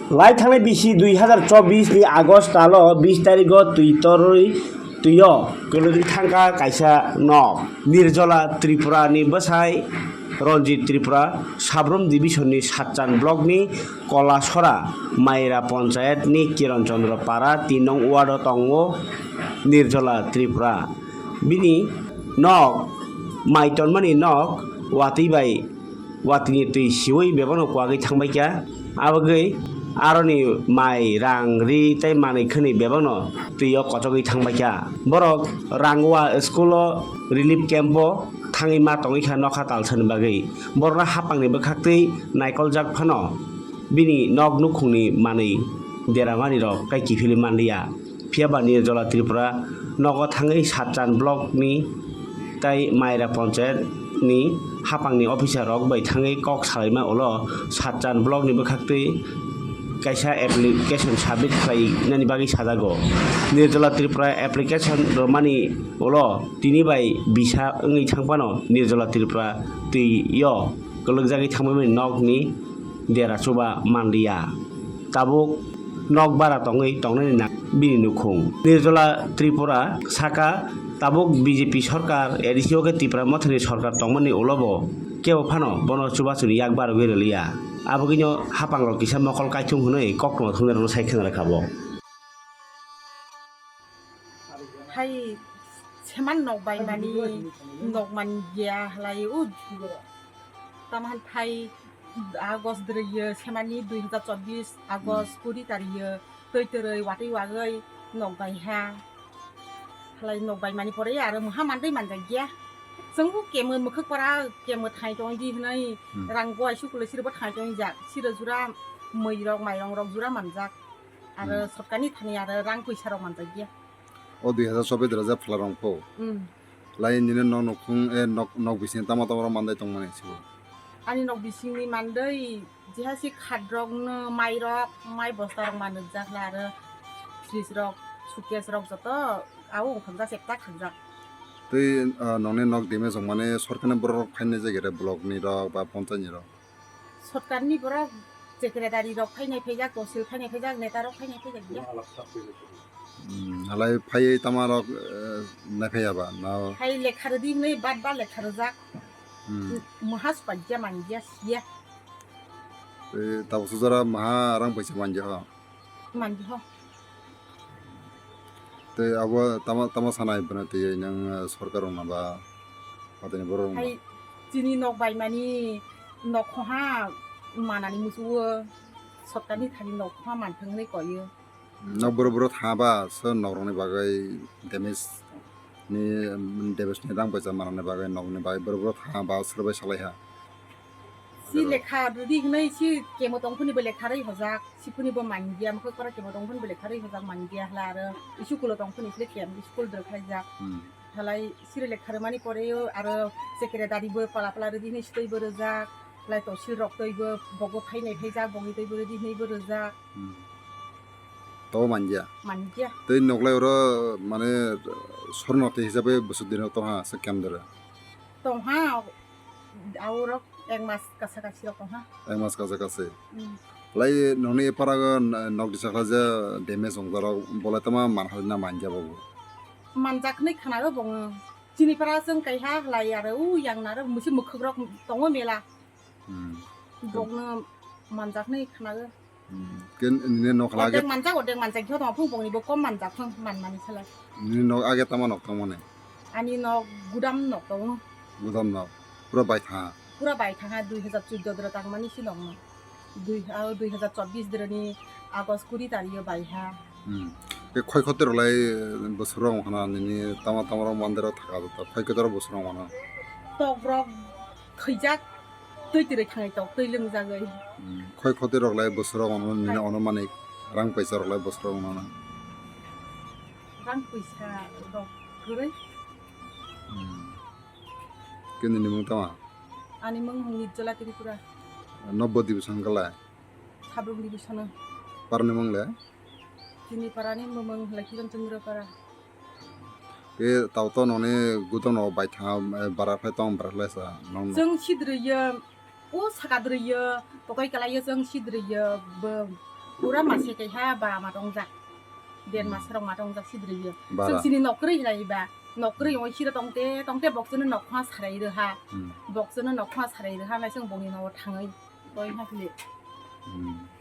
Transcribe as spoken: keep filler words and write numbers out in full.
Lai thangnai bisi dui hazar chobbish ni August talo bis tarigo twi torwi twio kwlwgwi thangkha kaisa nok. Nirjola Tripura ni bwsai Ranjit Tripura, Sabrum division ni Satchan block ni Kolasora Maira ponchayat ni Kiran Chandra Para tin nong ward o tongo Nirjola Tripura. Bini nok, mai tonmani nok watwi bai watwini twi siwi bebakno kwagwi thangbaikha. Abagwi aroni mai, rang, ri tei manwi khwnwi bebakno twio kochogwi thangbaikha. Borok Rangwa school o relief camp o thangwi ma tongwikha nokha talsani bagwi. Borokno hapangni bwkhaktwi naikoljak phano bini nok nukhungni manwi deramanirok tei kiphilwi manliya. Phiya ba Nirjola Tripura nogo thangwi Satchan block ni tei Maira ponchayat ni hapang ni officer rok bai thangwi kok salaima ulo Satchan block ni bwkhaktwi kaisa application submit khlai nani bagwi sajago. Nirjola Tripura application rwmani ulo tini bai bisa wngwi thang phano Nirjola Tripura twi o kwlwkjagwi thangmani nok ni dera chuba manliya. Tabuk nok bara tongwi tongnani nang bini nukhung. Nirjola Tripura saka tabuk B J P sorkar, A D C o khe Tipra Mothani sorkar tongmani ulo bo kebo phano bono chubachuni yak barogwi rwliya. Abogwino hapangrok kisa mokol kaithung hwnwi kokno thumnairokno sai khna rwkha bo. Hai seman nok bai mani nok man ya halai u taman thai August dwrwi semani dui hazar chobbish August kuri tariyo twi twrwi watwi wagwi nok bai ha halai nok bai mani pore aro muha mandai manjak ya chwng bu kemo mwkhwk para kemo thai tong di hwnwi rang bo aisu kulai siro bo thai tong jak siro jura mwi rok mairong rok jura manjak. Aro sorkarni thani aro rang puisa rok manjak ya. O dui hazar chobbish dwrajak phalarong pho. Lai nini nok nukhung e nok nok bising tamo tamo rok mandai tongmani sibo. Ani nok bisingni mandai jeha si khat rok no mai rok mai bosta rok manjak la aro fridge rok suitcase rok joto au wngkham jak septa khamjak. Tei nokni nok damage wngmani sorkarni borok rok phainai jagere block ni rok ba ponchayat ni rok. Sorkarni borok secretary rok phainai phaijak, tosil phainai phaijak, neta rok phainai phaijak ya. Halai phaiwi tama rok naiphaiya ba na? Hai lekha rwdi hwnwi bat ba lekha rwjak. Maha swpaiya manliya siya. Tei tabuk sujara maha rang paisa manliya ho. Manliya ho. Tei abo tama tama sanai bwna twi nang sorkar rok na ba patani borok rok na. Hai chini nok bai mani nok khoha manani musuo sorkar ni thani nok khoha manthang hinwi koyo. Nok boro boro tha ba so nok rok ni bagwi damage ni damage ni rang paisa manani bagwi nok ni bagwi boro boro tha ba sir bai salai ha. Si lekha rwdi hwnwi si kemo tongphuni bo lekha rwi hojak, siphuni bo manliya, mokhe kora kemo tongphuni bo lekha rwi hojak manliya hla aro school o tongphuni sile kem school drwk khlaijak. Halai sire lekha rwmani pore o aro secretary bo pala pala rwdi hwnwi sitwi bo rwjak, lai tosil rok twi bo bogo phainai phaijak, bongni twi bo rwdi hwnwi bo rwjak. Tobo manliya. Manliya. Tei noklai oro mane sorno tei hisabe bwswk din tongha se kem dere. Tongha aurok ek mas kasa kasi rok tongha. Ek mas kasa kasi. Lai noni parago nok disa khlaja damage ongjarok bolai tama manhal na manja bobo. Manjak nai khana go bongo. Chini para seng kaiha lai aro u yang naro musi mukhuk rok tongo mela. Bokno manjak nai khana go. Ken nini nok lage. Odek manjak, odek manjak, joto phung phung ni bo kom manjak phung man mani sala. Nini nok age tama nok tongmani? Ani nok gudam nok tongo. Gudam nok. Pura bai tha. Pura bai tha ha dui hazar chuddo dra tangmani si nok no. Dui, ah, dui hazar chobbish dra ni August kuri tariyo bai ha. Ke khoi khote rok lai bosor rok hana nini tama tama rok mandero thaka jota. Khoi khote rok bosor rok hana. Tok rok Thwijak, twi twrwi thangnai tok, twi lwngjagwi. Khoi khoti rok lai bwswk rok ono nini ono mani rang paisa rok lai bwswk rok ono. Rang paisa rok kwrwi. Kini ni mung tama? Ani mung Nirjola Tripura. Nobbo division kalai? Sabrum division o. Parni mung le? Chini parani mung le Kiran Chandra para. Ke tau to noni gudam no bai tha bara phai tong bara lai sa nong. Chwng sidri ya, o saka dri ya, totoi kalai ya chwng sidri ya, bo Pura mase kaiha ba ma tongjak. Den mas rok ma tongjak sidri yo. Bara. Chwng chini nok kwrwi hinai ba. Nok kwrwi oi sira tongte, tongte bokchano nok khwa sarai rwha. Hmm. Bokchano nok khwa sarai rwha nai chwng bongni nogo thangwi. Toi ha phili. Hmm.